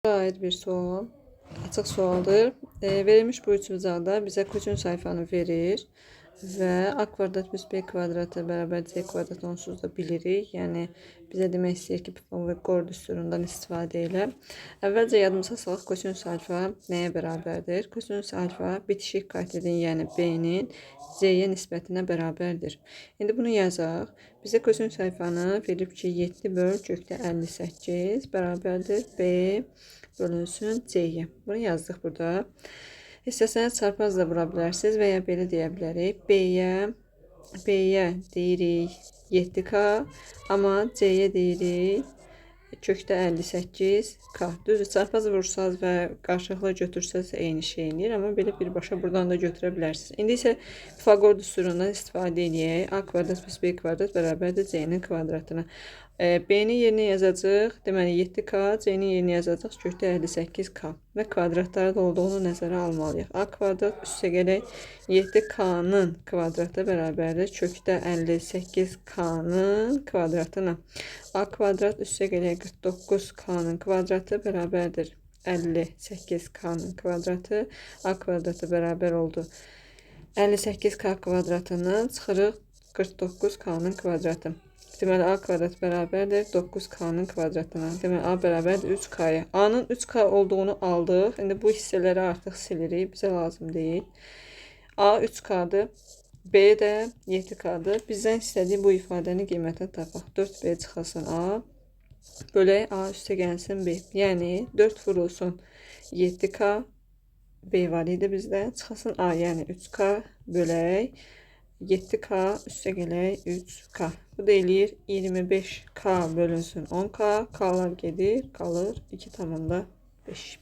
Aid bir sual. Açıq sualdır. Verilmiş bu üçbucaqda bizə kosinus alfanı verir və a kvadrat plus b kvadratı bərabər c kvadrat onsuz da bilirik. Yəni bizə demək istəyir ki, Pifagor düsturundan istifadə elə. Əvvəlcə yadımıza salaq, kosinus alfa nəyə bərabərdir? Kosinus alfa bitişik katetin, yəni b-nin c-yə nisbətinə bərabərdir. İndi bunu yazaq. Bizə kosinus alfanı verib ki, 7 böl kökdə 58 bərabərdir b bölünsün c-yə. Bunu yazdıq burada. İstəsəniz çarpaz da vura bilərsiniz və ya belə deyə bilərik. B-yə deyirik 7K, amma C-yə deyirik kökdə 58K. Düzdür, çarpaz vursaz və qarşılıqlı götürsəz eyni şey eləyir, amma belə birbaşa buradan da götürə bilərsiniz. İndi isə Pifagor düsturundan istifadə edək. A kvadrat plus B kvadrat bərabərdir C-nin kvadratına. B-nin yerinə yazacağıq. Deməli 7K, C-nin yerinə yazacağıq kökdə 58K və kvadratları da olduğunu nəzərə almalıyıq. A kvadrat üstə gələk 7K-nın kvadratı bərabərdir kökdə 58K-nın kvadratına. A kvadrat üstə gələk 49K-nın kvadratı bərabərdir 58K-nın kvadratı. A kvadratı bərabər oldu 58K kvadratından çıxırıq 49K-nın kvadratı. Deməli A kvadrat bərabərdir 9K-nın kvadratına. Deməli A bərabərdir 3K-ya. A-nın 3K olduğunu aldıq. İndi bu hissələri artıq silirik. Bizə lazım deyil. A 3K-dır. B də 7K-dır. Bizdən istədiyi bu ifadənin qiymətini tapaq. 4B çıxılsın A. Bölək A üstə gəlsin B. Yəni 4 vurulsun 7K. B var idi bizdə. Çıxılsın A, yəni 3K bölək 7K üstə gələk 3K. Bu da eləyir 25K bölünsün 10K. K'lar gedir, qalır 2,5.